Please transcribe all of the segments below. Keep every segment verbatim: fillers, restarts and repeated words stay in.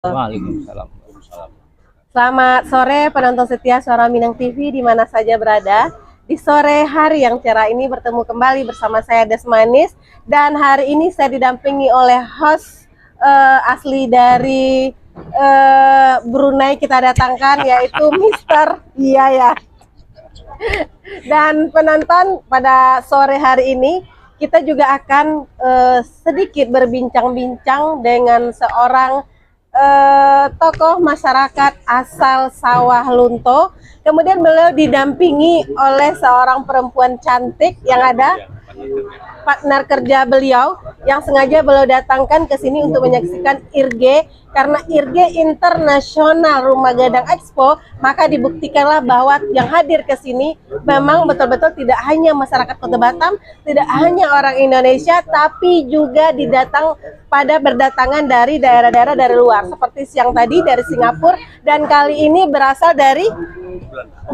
Waalaikumsalam. Selamat sore penonton setia Suara Minang T V di mana saja berada. Di sore hari yang cerah ini bertemu kembali bersama saya Des Manis dan hari ini saya didampingi oleh host eh, asli dari eh, Brunei kita datangkan yaitu Mister Iya ya. Dan penonton pada sore hari ini kita juga akan eh, sedikit berbincang-bincang dengan seorang eh, tokoh masyarakat asal Sawah Lunto. Kemudian beliau didampingi oleh seorang perempuan cantik yang ada partner kerja beliau yang sengaja beliau datangkan ke sini untuk menyaksikan IRGE karena IRGE Internasional Rumah Gadang Expo, maka dibuktikanlah bahwa yang hadir ke sini memang betul-betul tidak hanya masyarakat Kota Batam, tidak hanya orang Indonesia, tapi juga didatang pada berdatangan dari daerah-daerah dari luar, seperti siang tadi dari Singapura, dan kali ini berasal dari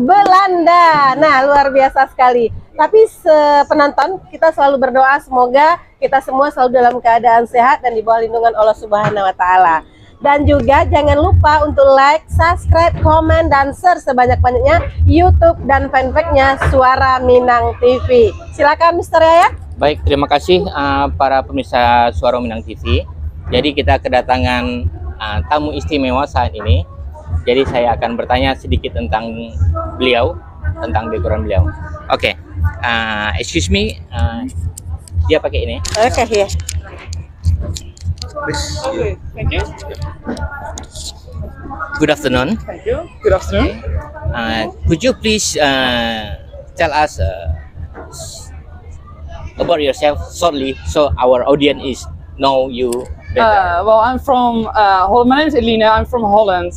Belanda. Nah, luar biasa sekali. Tapi se- penonton, kita selalu berdoa semoga kita semua selalu dalam keadaan sehat dan di bawah lindungan Allah Subhanahu wa taala. Dan juga jangan lupa untuk like, subscribe, komen, dan share sebanyak-banyaknya YouTube dan fanpage-nya Suara Minang T V. Silakan Mister Yayat. Baik, terima kasih uh, para pemirsa Suara Minang T V. Jadi kita kedatangan uh, tamu istimewa saat ini. Jadi saya akan bertanya sedikit tentang beliau, tentang background beliau. Oke, uh, excuse me, uh, dia pakai ini. Oke, ya. Please. Okay, thank you. Good afternoon. Thank you. Good afternoon. Uh, could you please uh, tell us uh, about yourself shortly so our audience is know you better? Uh, well, I'm from, uh, Hol- my name is Elina. I'm from Holland.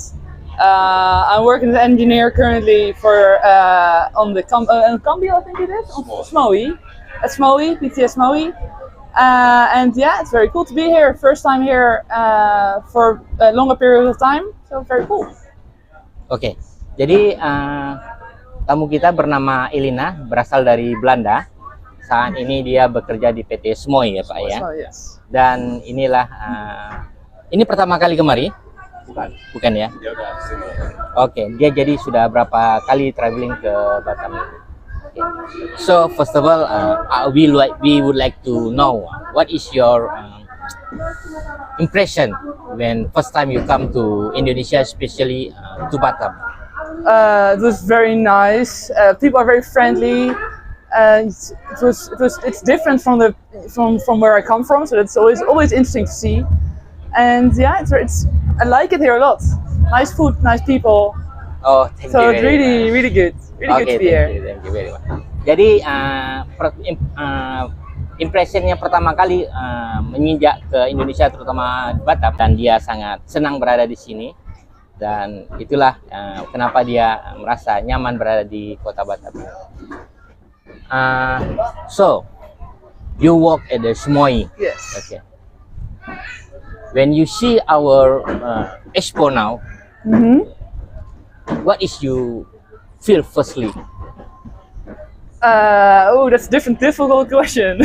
Uh, I'm working as an engineer currently for uh, on the Com- uh, on Combi, I think it is, on Smowy. At Smowy, P T S Smowy. Uh, and yeah, it's very cool to be here. First time here uh, for a longer period of time, so very cool. Oke, jadi uh, tamu kita bernama Elina, berasal dari Belanda. Saat ini dia bekerja di P T Smoy ya Pak ya. So, yes. Dan inilah uh, ini pertama kali kemari? Bukan. Bukan ya? Dia udah sering. Oke, dia jadi sudah berapa kali traveling ke Batam? Oke. So first of all, uh, uh, we like we would like to know what is your um, impression when first time you come to Indonesia, especially uh, to Batam? Uh, it was very nice. Uh, people are very friendly, and it was it was it's different from the from from where I come from. So that's always always interesting to see. And yeah, it's, it's I like it here a lot. Nice food, nice people. Oh, thank So you it's very really much. Really good, really Oke, good to be thank here. You, thank you very much. Jadi uh, per, im, uh, impressionnya pertama kali uh, menginjak ke Indonesia, terutama di Batam, dan dia sangat senang berada di sini. Dan itulah uh, kenapa dia merasa nyaman berada di kota Batam. Uh, so, you work at the Smoy. Yes. Okay. When you see our uh, expo now, Mm-hmm. What is you feel firstly? Uh, oh, that's a different, difficult question.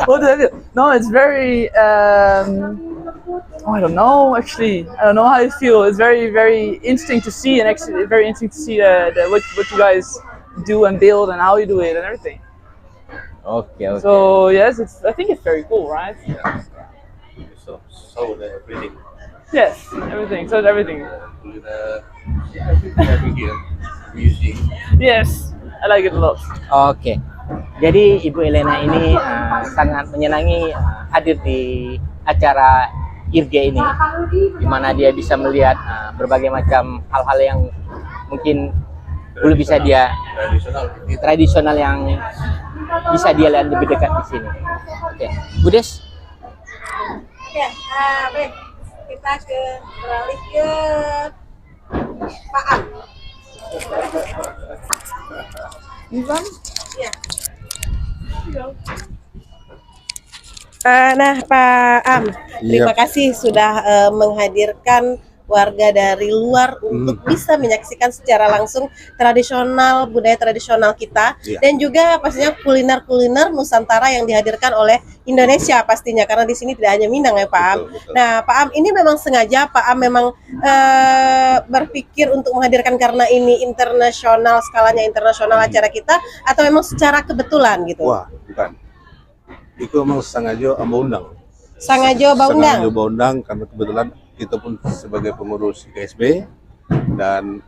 What do I feel? No, it's very. Um, oh, I don't know actually. I don't know how you feel. It's very, very interesting to see, and actually very interesting to see uh, the, what what you guys do and build and how you do it and everything. Okay, okay. So yes, it's. I think it's very cool, right? Yeah. So, so the everything. Yes, everything. So it's everything. Kuliner, everything. Music. Yes, I like it a lot. Oke. Jadi Ibu Elena ini uh, sangat menyenangi uh, hadir di acara IRGE ini, di mana dia bisa melihat uh, berbagai macam hal-hal yang mungkin belum bisa dia Tradisional. tradisional yang bisa dia lihat lebih dekat di sini. Oke, Bu Des. Oke, uh, baik. Kita ke beralih ke Pak Am. Ivan? Ya. Uh, nah, Pak Am, terima kasih sudah uh, menghadirkan warga dari luar untuk Hmm. bisa menyaksikan secara langsung tradisional, budaya tradisional kita, Iya. dan juga pastinya kuliner-kuliner Nusantara yang dihadirkan oleh Indonesia pastinya, karena di sini tidak hanya Minang ya, Pak Am. Betul, betul. Nah, Pak Am, ini memang sengaja Pak Am memang eh, berpikir untuk menghadirkan karena ini internasional, skalanya internasional Hmm. acara kita, atau memang secara kebetulan gitu? Wah, bukan. Itu memang sangajo ambo undang. Sangajo baundang. Sangajo baundang karena kebetulan kita pun sebagai pengurus I K S B dan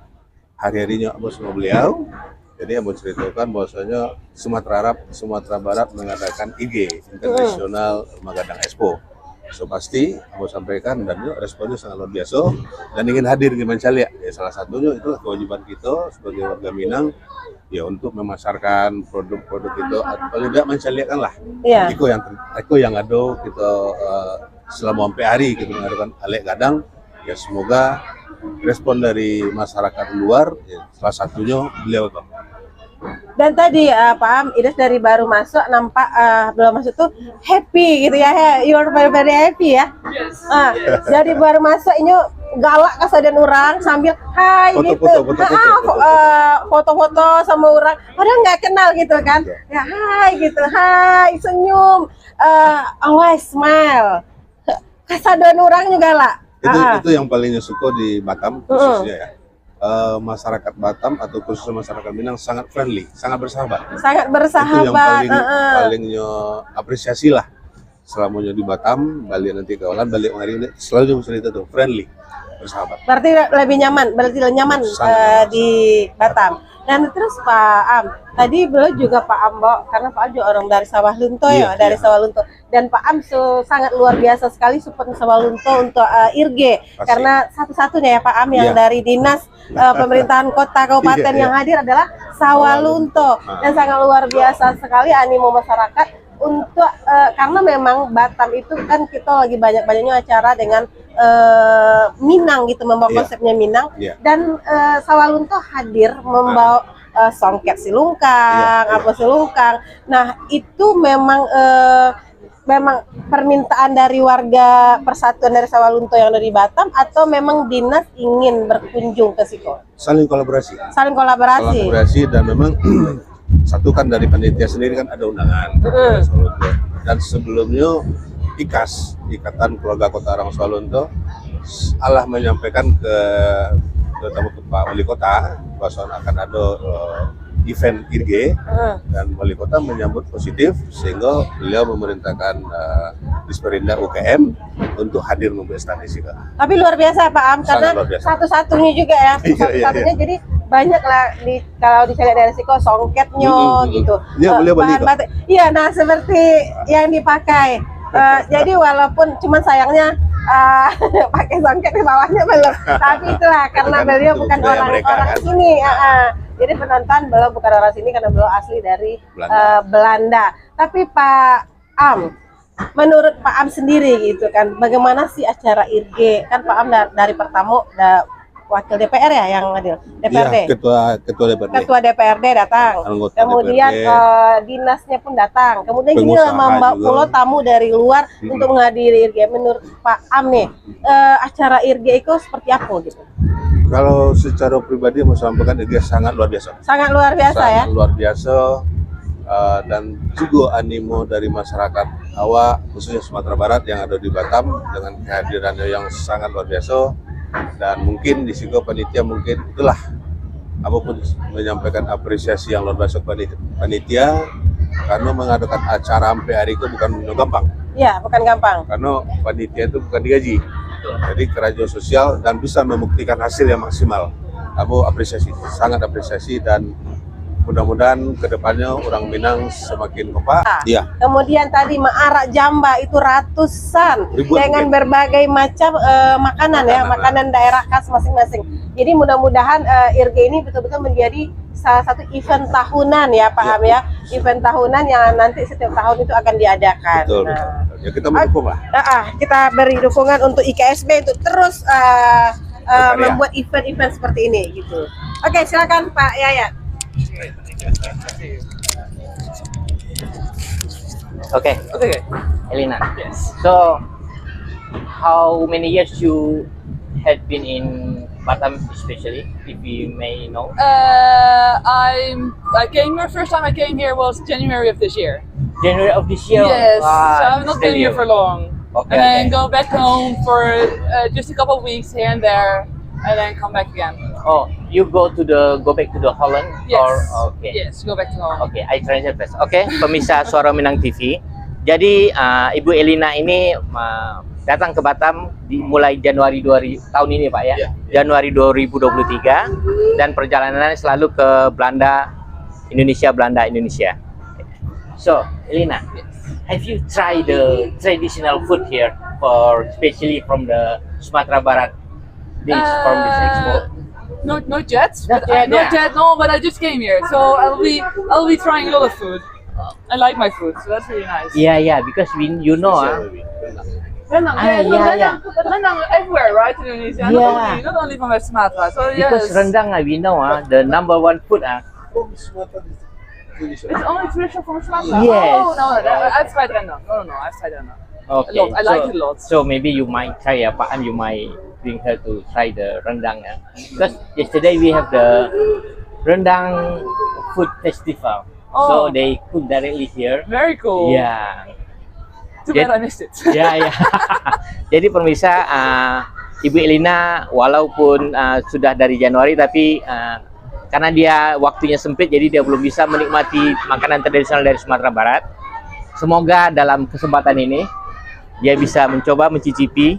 hari-harinya ambo sama beliau. Jadi ambo ceritakan bahwasanya Sumatera Arab, Sumatera Barat mengadakan I G, International Magadang Expo. So pasti ambo sampaikan dan yo responnya sangat luar biasa dan ingin hadir, ingin mancaliak. Ya, salah satunya itulah kewajiban kita sebagai warga Minang, ya, untuk memasarkan produk-produk kita, atau paling tidak mancaliakkan lah. Iya. Iko yang ter- iko yang ada kita, eh, selama sampai hari kita mengadakan alek gadang. Ya, semoga respon dari masyarakat luar, ya, salah satunya beliau, Bang. Dan tadi eh, Pak Am, Ines dari baru masuk nampak eh, belum masuk tuh happy gitu ya, he- you're very, very happy ya. Ah, jadi baru masuk ini galak kasadaan orang sambil hai Foto, gitu. foto, foto, Ah, foto, fo- foto. eh, foto-foto sama orang, padahal nggak kenal gitu kan. Iya. Ya hai gitu, hai senyum, eh always smile. Kasadaan orang juga lah. Itu Ah, itu yang palingnya suka di Batam Mm-mm. khususnya ya. Eh, masyarakat Batam atau khususnya masyarakat Minang sangat friendly, sangat bersahabat. sangat Itu yang bersahabat. paling Heeh. palingnya apresiasi lah. Selamanya di Batam, balik nanti kawalan, balik hari ini selalu cerita tuh friendly, bersahabat. Berarti lebih nyaman, berarti lebih nyaman Sangat eh, nyaman. Di Batam. Dan terus Pak Am, tadi beliau juga Pak Am bawa, karena Pak Am juga orang dari Sawah Lunto Iya, ya, dari iya. Sawah Lunto. Dan Pak Am su- sangat luar biasa sekali support Sawah Lunto untuk eh, IRGE. Pasti. Karena satu-satunya ya Pak Am yang Iya. Dari dinas eh, pemerintahan kota kabupaten Iya, iya. Yang hadir adalah Sawah Sawah Lunto. Dan sangat luar biasa sekali animo masyarakat untuk eh, karena memang Batam itu kan kita lagi banyak-banyaknya acara dengan eh, Minang gitu, membawa Iya. Konsepnya Minang. Iya. Dan eh, Sawah Lunto hadir membawa eh, songket silungkang, Iya, iya. Apa silungkang. Nah, itu memang eh, memang permintaan dari warga persatuan dari Sawah Lunto yang ada di Batam, atau memang dinas ingin berkunjung ke situ? Saling kolaborasi. Saling kolaborasi. Kolaborasi dan memang satu kan dari panitia sendiri kan ada undangan. Mm-mm. Dan sebelumnya IKAS, Ikatan Keluarga Kota Arang Sawah Lunto, Allah menyampaikan ke, terutama ke Pak Wali Kota, bahwa akan ada eh, event IRGE, Mm. dan Wali Kota menyambut positif sehingga beliau memerintahkan eh, Disperindak U K M untuk hadir membuat stand di sini. Tapi luar biasa Pak Am, karena Sangat luar biasa. Satu-satunya juga ya, Iya, iya, satu-satunya. Jadi banyak lah di kalau dicari dari siko songketnya Mm-mm. Gitu. Iya, Eh, beliau beli bahan kok. Batik. Iya, nah seperti yang dipakai. Eh, jadi walaupun cuman sayangnya eh, pakai songket di bawahnya belum. Tapi itulah karena Kan beliau itu bukan budaya orang mereka, orang kan. Sini. Ah, ah. Jadi penonton beliau bukan orang sini karena beliau asli dari Belanda. Eh, Belanda. Tapi Pak Am, menurut Pak Am sendiri gitu kan, bagaimana sih acara IRGE? Kan Pak Am da- dari pertama da- wakil D P R ya yang hadir, D P R D. Iya, ketua ketua D P R D. Ketua D P R D datang. Anggota Kemudian D P R D. Eh, dinasnya pun datang. Kemudian ini Pengusaha membawa juga. Pulau tamu dari luar Hmm. Untuk menghadiri IRGE. Menurut Pak Am nih, eh, acara IRGE itu seperti apa gitu? Kalau secara pribadi mau sampaikan, IRGE sangat luar biasa. Sangat luar biasa ya. Sangat luar biasa, eh, dan juga animo dari masyarakat awak, khususnya Sumatera Barat yang ada di Batam dengan kehadirannya yang sangat luar biasa. Dan mungkin di siko panitia mungkin itulah, ambo pun menyampaikan apresiasi yang luar biasa kepada panitia karena mengadakan acara sampai hari itu bukan gampang. Iya, bukan gampang. Karena panitia itu bukan digaji. Jadi kerja sosial dan bisa membuktikan hasil yang maksimal. Ambo apresiasi, sangat apresiasi dan mudah-mudahan kedepannya orang Minang semakin kompak. Iya. Kemudian tadi maarak jamba itu ratusan Ribuan dengan mungkin. Berbagai macam eh, makanan ya, Makanan, makanan daerah khas masing-masing. Jadi mudah-mudahan eh, IRGE ini betul-betul menjadi salah satu event tahunan ya Pak Iya. Am ya. Event tahunan yang nanti setiap tahun itu akan diadakan. Betul. Nah, Ya, kita mendukung lah. ah, ah, kita beri dukungan untuk I K S B untuk terus eh, eh, Berkarya. Membuat event-event seperti ini gitu. Oke, silakan Pak Yayat. Okay, Okay. Elina. Yes. So, how many years you had been in Batam, especially, if we may know? Uh, I'm I came here first time I came here was January of this year. January of this year. Yes, Wow, so I've not still been here here. For long. Okay, And then okay. Go back home for uh, just a couple of weeks here and there, and then come back again. Oh, you go to the go back to the Holland? Yes. Or, okay. Yes, go back to home. Okay, I translate first. Okay, pemirsa Suara Minang T V. Jadi uh, Ibu Elina ini uh, datang ke Batam di mulai Januari dua ribu tahun ini, Pak, ya. Ya. Januari dua ribu dua puluh tiga, dan perjalanannya selalu ke Belanda, Indonesia, Belanda, Indonesia. So, Elina, have you tried the traditional food here, for especially from the Sumatera Barat? This from this expo. Uh, Not not yet. Not but, yet, not yeah. yet. No, but I just came here, so I'll be I'll be trying a lot of food. I like my food, so that's really nice. Yeah, yeah, because we, you know, ah, Rendang, Ah, yeah, yeah, rendang, yeah. But rendang everywhere, right, in Indonesia. Yeah. Not only, not only from West Sumatra. So yes. Because rendang, ah, we know, ah, the number one food, ah. From Sumatra is delicious. It's only traditional from Sumatra. Yes. Oh no, that, I've tried rendang. No, no, no, I've tried rendang. Okay, A lot. I so, like it a lot. So maybe you might try, ya, Pak An, you might bring her to try the rendang, ya. Because yesterday we have the rendang food festival. So Oh. They cook directly here. Very cool. Yeah. Too Jad- bad I missed it. Ya, ya. Jadi pemirsa, ah, Ibu Elina walaupun ah, sudah dari Januari, tapi ah, karena dia waktunya sempit, jadi dia belum bisa menikmati makanan tradisional dari Sumatera Barat. Semoga dalam kesempatan ini dia bisa mencoba mencicipi,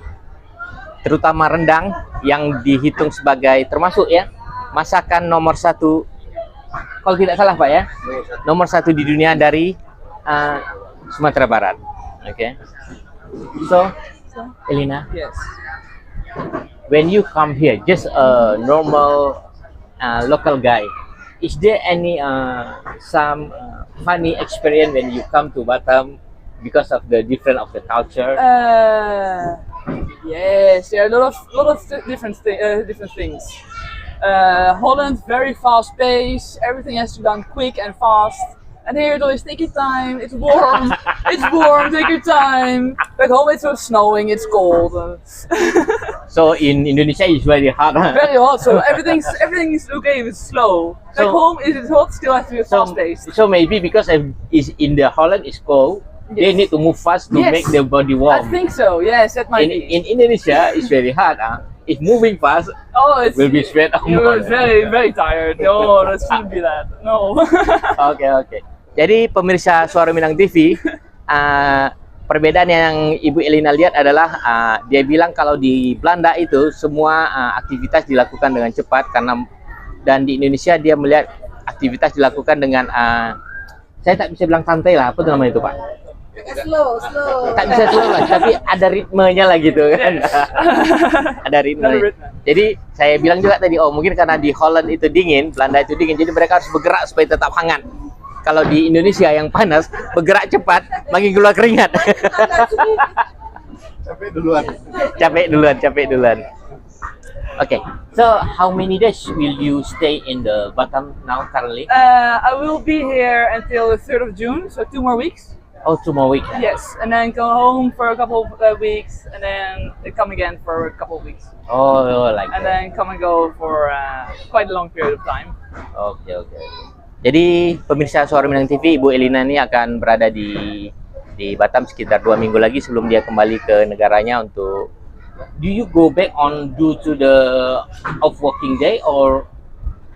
terutama rendang yang dihitung sebagai, termasuk, ya, masakan nomor satu, kalau tidak salah, Pak, ya, nomor satu di dunia dari uh, Sumatera Barat. Okay. So, Elina, Yes. When you come here, just a normal uh, local guy, is there any uh, some uh, funny experience when you come to Batam because of the different of the culture? Uh, yes, there are a lot of lot of th- different th- uh, different things. Uh, Holland very fast paced. Everything has to be done quick and fast. And here it always take your time. It's warm. It's warm. Take your time. Back home it's so snowing. It's cold. Uh, So in Indonesia, it's very hard. Huh? Very hot. So everything's everything's okay. It's slow. Back So- home it is hot. Still has to be So, fast paced. so maybe because of- is in the Holland is cold, they Yes. need to move fast to Yes. make their body I warm. Think so. Yes, that might In, be. In Indonesia, it's very hard. Ah, if moving fast, Oh, it's will be sweat. It was very, very tired. No, that shouldn't be that. No. Oke, oke. Jadi pemirsa Suara Minang T V, ah, perbedaan yang Ibu Elina lihat adalah ah, dia bilang kalau di Belanda itu semua ah, aktivitas dilakukan dengan cepat karena, dan di Indonesia dia melihat aktivitas dilakukan dengan ah, saya tak bisa bilang santai lah, apa tuh namanya itu, Pak? Slow, slow. Tak bisa slow lah, tapi ada ritmenya lah gitu kan. Ada ritme. Ada ritme. Jadi saya bilang juga tadi, oh, mungkin karena di Holland itu dingin, Belanda itu dingin, jadi mereka harus bergerak supaya tetap hangat. Kalau di Indonesia yang panas, bergerak cepat, makin keluar keringat. Capek duluan. Capek duluan, capek duluan. Okay, so how many days will you stay in the Batam now currently? Uh, I will be here until the third of June, so two more weeks. Oh, two more weeks. Ah? Yes, and then go home for a couple of uh, weeks, and then come again for a couple of weeks, Oh, like and that. Then come and go for uh, quite a long period of time. Oke, oke. Jadi pemirsa Suara Minang T V, Ibu Elina ini akan berada di di Batam sekitar dua minggu lagi sebelum dia kembali ke negaranya untuk. Do you go back on due to the off working day or?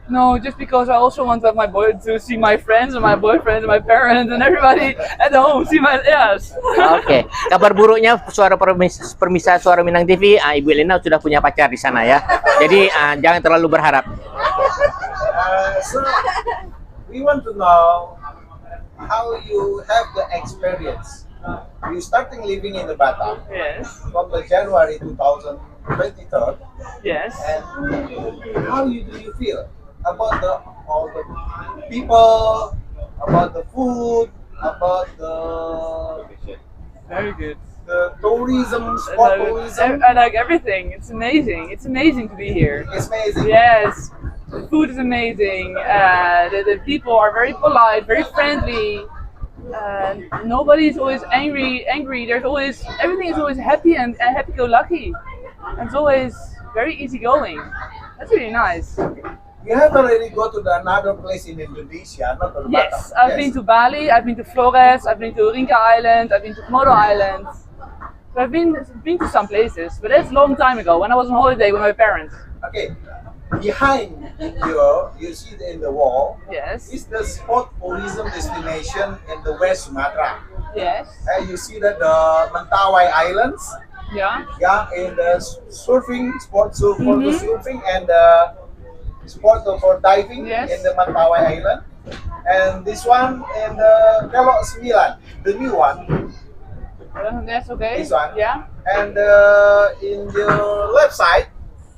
No, just because I also want to have my boy to see my friends and my boyfriend and my parents and everybody at home. See my yes. Oke, kabar buruknya suara permis- permisa Suara Minang T V, ah, Ibu Elina sudah punya pacar di sana ya. Jadi ah, jangan terlalu berharap. Uh, so we want to know how you have the experience. You starting living in the Batam Yes. from the January two thousand twenty-third, Yes. and how you do you feel about the all the people, about the food, about the Very good. the tourism, I sport like, tourism? I like everything. It's amazing. It's amazing to be here. It's amazing. Yes, the food is amazing. Uh, the, the people are very polite, very friendly. Uh, nobody is always angry. Angry. There's always everything is always happy and, and happy-go-lucky. It's always very easygoing. That's really nice. You have already go to the another place in Indonesia, not to the Yes, Batam. I've been to Bali, I've been to Flores, I've been to Rinca Island, I've been to Komodo Islands. So I've been been to some places, but that's a long time ago when I was on holiday with my parents. Okay. Behind you, you see in the wall Yes, is the sport tourism destination in the West Sumatra. yes, And you see that the Mentawai Islands, yeah, yeah, in the surfing, sport surf for the Mhm. surfing and the sport for diving Yes. in the Mentawai Island. And this one in the Kelok Sembilan, the new one. Uh, that's okay. This one. Yeah, And uh, in the left side,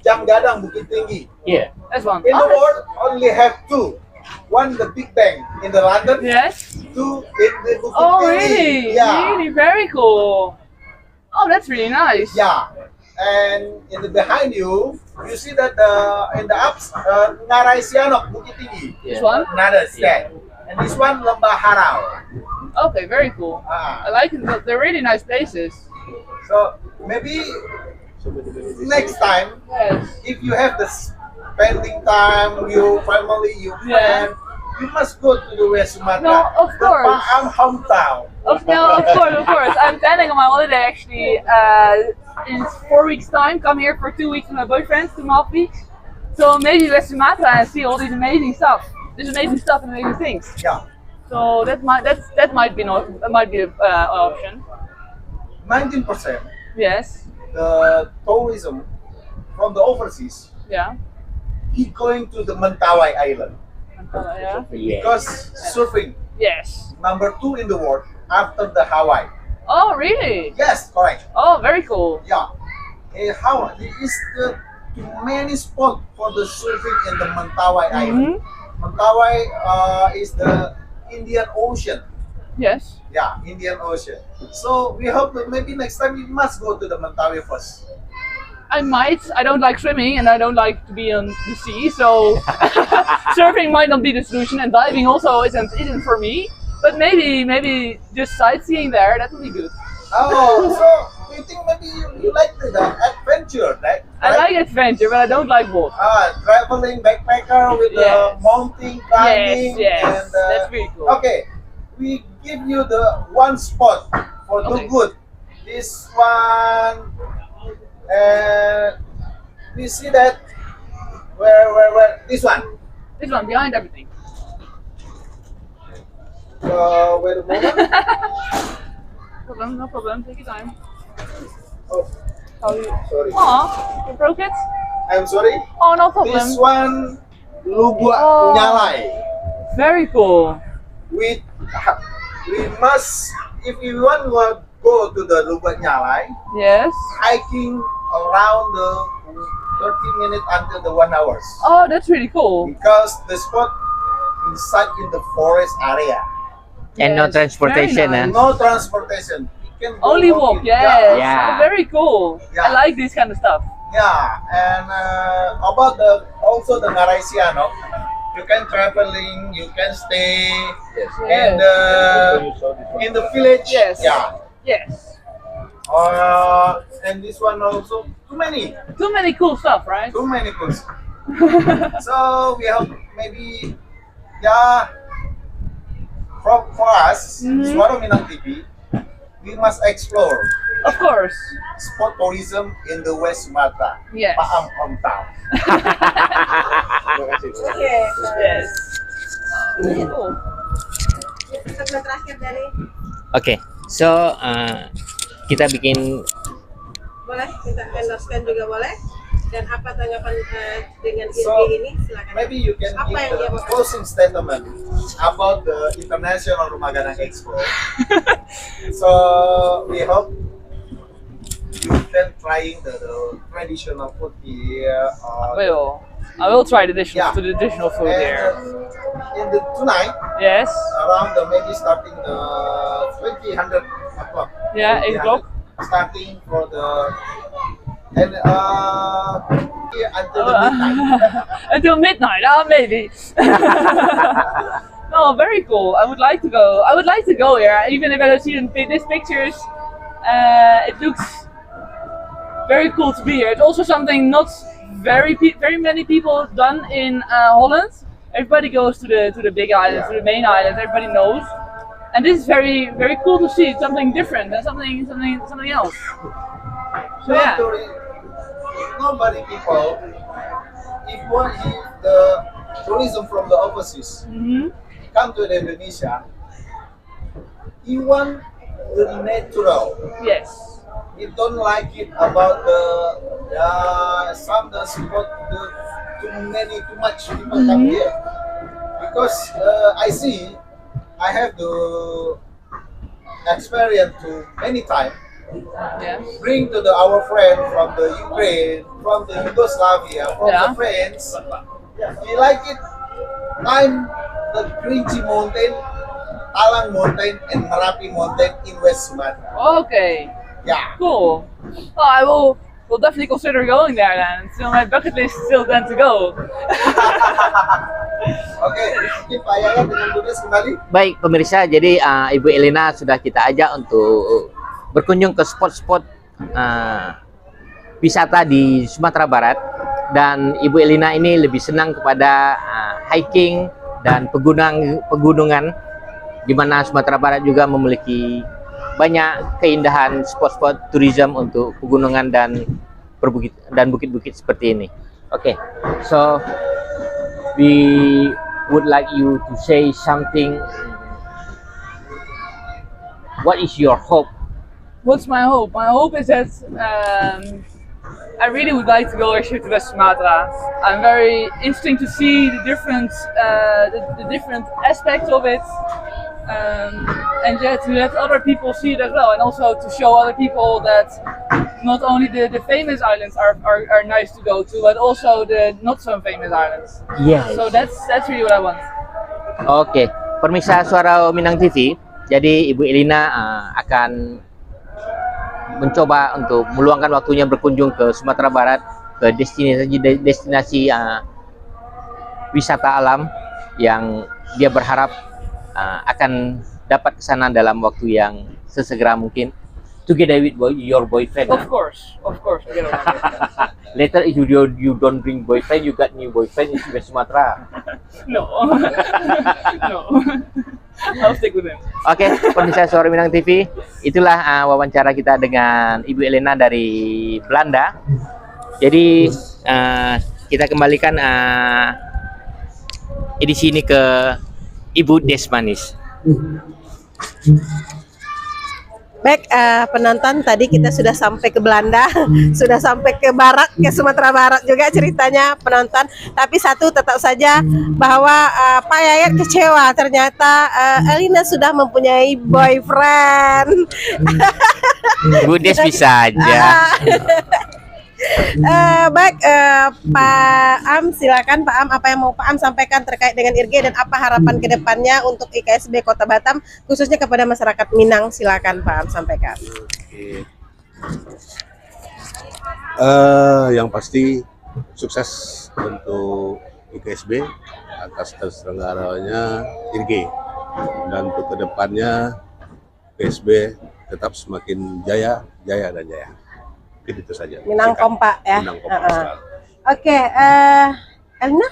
Jam Gadang Bukittinggi. Yeah. that's one. In Oh, the that's- world, only have two. One the Big Bang in the London, Yes. two in the Bukittinggi. Oh, really? Yeah. Really, very cool. Oh, that's really nice. Yeah. And in the behind you, you see that the in the ups uh, Ngarai Sianok Bukittinggi. This one. Another step. And this one Lembah Harau. Okay, very cool. I Ah, like it. They're really nice places. So maybe next time, Yes. if you have the spending time, your family, your Yeah. friend, you must go to the West Sumatra. No, of The course. Paam hometown. Of, no, of course, of course. I'm planning on my holiday actually uh, in four weeks' time. Come here for two weeks with my boyfriend to Malfi. So maybe West Sumatra and see all these amazing stuff. These amazing stuff and amazing things. Yeah. So that might that's that might be not that might be a, uh, an option. Nineteen percent Yes. the tourism from the overseas Yeah. is going to the Mentawai Island Uh, yeah. Yeah. because surfing Yes. number two in the world after the Hawaii. Oh, really? Yes, correct. Oh, very cool. Yeah. Eh, how it is the too many spot for the surfing in the Mentawai Island. Mhm. Mentawai uh, is the Indian Ocean. Yes. Yeah, Indian Ocean. So we hope that maybe next time we must go to the Mentawai first. I might. I don't like swimming and I don't like to be on the sea, so surfing might not be the solution, and diving also isn't isn't for me. But maybe maybe just sightseeing there, that would be good. Oh, so you think maybe you, you like the, the adventure, right? I like adventure, but I don't like water. Ah, traveling backpacker with Yes. the mountain climbing Yes, yes, and uh, that's really cool. Okay, we give you the one spot for do Okay. good. This one, and we see that where where where this one. This one behind everything. Uh, wait a moment. Problem, no problem. Take your time. Oh, How you? Sorry. Aw, you broke it? I'm sorry. Oh, no problem. This one Lubuak Oh. Nyalai. Very cool. We ha- we must if we want to go to the Lubuak Nyalai, Yes. hiking around the thirty minutes until the one hours. Oh, that's really cool. Because the spot inside in the forest area. And no Yes, transportation, very ah. nice. No transportation. You can go Only walk walk, in. yes. Yeah. Very cool. Yeah. I like this kind of stuff. Yeah, and uh, about the also the Ngarai Sianok, you can traveling, you can stay Yes. in the in the village. Yes. Yeah. Yes. Uh, and this one also too many, Too many cool stuff, right? too many cool. So we have maybe yeah. From for us, Mhm. Suara Minang T V, we must explore Of course. sport tourism in the West Sumatra, Yes. Paam hometown. Terima kasih. Oke. Yes. Cool. Statement terakhir dari Oke, so uh, kita bikin boleh kita endorsekan juga boleh. Dan apa tanggapan eh, dengan So, I G ini? Silakan. Maybe you can Apa give yang dia the mau? Closing statement about the International Rumah Gadang Expo. So we hope you can trying the, the traditional food here. Uh, Will. I will try the additional, Yeah. the additional food here. and in the tonight, Yes. around the maybe starting the twenty hundred o'clock. Yeah, twenty eight o'clock. Starting for the and uh, until the midnight. Until midnight, ah, maybe. No, very cool. I would like to go. I would like to go here, even if I don't see in pi- these pictures. Uh, it looks very cool to be here. It's also something not Very, pe- very many people done in uh, Holland. Everybody goes to the to the big islands, to the main islands. Everybody knows, and this is very, very cool to see. It's something different and something, something, something else. So yeah. Tourist, normally people, if one is the tourism from the overseas hmm come to the Indonesia, he want the natural. Yes. He don't like it about the, yeah, some the spot, the too many, too much people come here. Because uh, I see, I have the experience too many times. Yeah. Bring to the our friend from the Ukraine, from the Yugoslavia, from Yeah. the France. He like it. Climb the Kerinci Mountain, Talang Mountain, and Merapi Mountain in West Sumatra. Okay. Yeah. Cool. Oh, I will. Will definitely consider going there then. It's on my bucket list still then to go. Oke, mungkin Pak Yayat dengan Bu Des kembali. Baik pemirsa, jadi uh, Ibu Elina sudah kita ajak untuk berkunjung ke spot-spot uh, wisata di Sumatera Barat, dan Ibu Elina ini lebih senang kepada uh, hiking dan pegunungan, pegunungan, di mana Sumatera Barat juga memiliki banyak keindahan spot-spot tourism untuk pegunungan dan perbukit dan bukit-bukit seperti ini. Okay, so we would like you to say something. What is your hope? What's my hope? My hope is that um, I really would like to go actually to West Sumatra. I'm very interesting to see the different, uh, the, the different aspects of it, um, and yeah, to let other people see it as well, and also to show other people that not only the, the famous islands are, are, are nice to go to, but also the not so famous islands. Yes. So that's that's really what I want. Oke, pemirsa Suara Minang T V, jadi Ibu Elina uh, akan mencoba untuk meluangkan waktunya berkunjung ke Sumatera Barat, ke destinasi destinasi uh, wisata alam yang dia berharap uh, akan dapat ke sana dalam waktu yang sesegera mungkin, together with boy, your boyfriend. Of course, of course. Together with my boyfriend. Later, if you don't, you don't bring boyfriend, you got new boyfriend in Sumatera. No. No. I'll stick with him. Oke, pemirsa Suara Minang T V, itulah uh, wawancara kita dengan Ibu Elena dari Belanda. Jadi uh, kita kembalikan uh, edisi ini ke Ibu Des Manis. Baik, uh, penonton, tadi kita sudah sampai ke Belanda, sudah sampai ke barat, ke Sumatera Barat juga ceritanya, penonton. Tapi satu, tetap saja bahwa uh, Pak Yayat kecewa, ternyata uh, Elina sudah mempunyai boyfriend. Bu Des bisa aja. Uh, baik, uh, Pak Am, silakan Pak Am, apa yang mau Pak Am sampaikan terkait dengan IRGE dan apa harapan ke depannya untuk I K S B Kota Batam, khususnya kepada masyarakat Minang? Silakan Pak Am sampaikan. Oke. Eh, yang pasti, sukses untuk I K S B atas terselenggaranya IRGE, dan untuk kedepannya I K S B tetap semakin jaya, jaya dan jaya. Mungkin itu saja. Minang Singkat. Kompak ya. Minang Kompak Heeh. Besar. Oke, eh, Elina,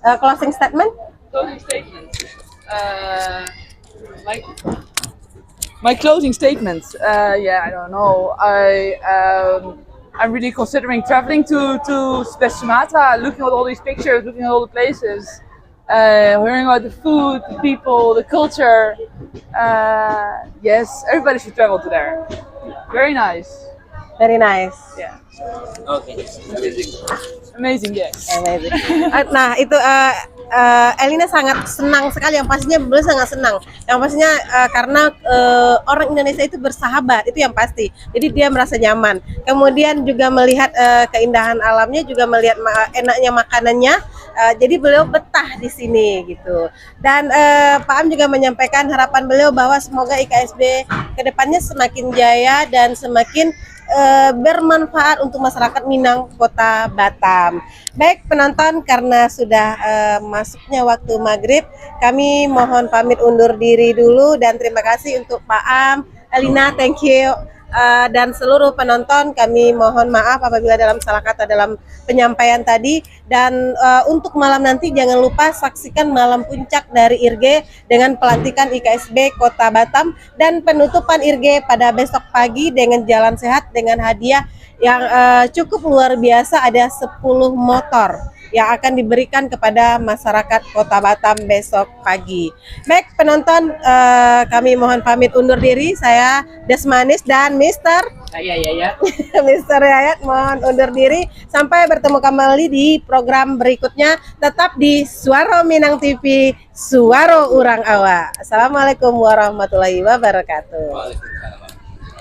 eh, closing statement. Closing statements. Uh, like my closing statements. Uh, yeah, I don't know. I um, I'm really considering traveling to to West Sumatra, looking at all these pictures, looking at all the places, uh, hearing about the food, the people, the culture. Uh, yes, everybody should travel to there. Very nice. Very nice. Yeah. Oke. Amazing, yes. Amazing. Eh, nah, itu eh, eh, Elina sangat senang sekali. Yang pastinya beliau sangat senang. Yang pastinya eh, karena eh, orang Indonesia itu bersahabat, itu yang pasti. Jadi dia merasa nyaman. Kemudian juga melihat eh, keindahan alamnya, juga melihat ma- enaknya makanannya. Eh, jadi beliau betah di sini gitu. Dan eh, Pak Am juga menyampaikan harapan beliau bahwa semoga I K S B kedepannya semakin jaya dan semakin eh, bermanfaat untuk masyarakat Minang Kota Batam. Baik penonton, karena sudah eh, masuknya waktu maghrib, kami mohon pamit undur diri dulu dan terima kasih untuk Pak Am, Elina, thank you. Eh, dan seluruh penonton, kami mohon maaf apabila dalam salah kata dalam penyampaian tadi. Dan eh, untuk malam nanti, jangan lupa saksikan malam puncak dari IRGE dengan pelantikan I K S B Kota Batam dan penutupan IRGE pada besok pagi dengan jalan sehat dengan hadiah yang eh, cukup luar biasa, ada sepuluh motor yang akan diberikan kepada masyarakat Kota Batam besok pagi. Baik, penonton, eh, kami mohon pamit undur diri. Saya Des Manis dan Mister Saya Yayat. Mister Yayat mohon undur diri. Sampai bertemu kembali di program berikutnya. Tetap di Suaro Minang T V, Suaro Urang Awak. Assalamualaikum warahmatullahi wabarakatuh. Waalaikumsalam.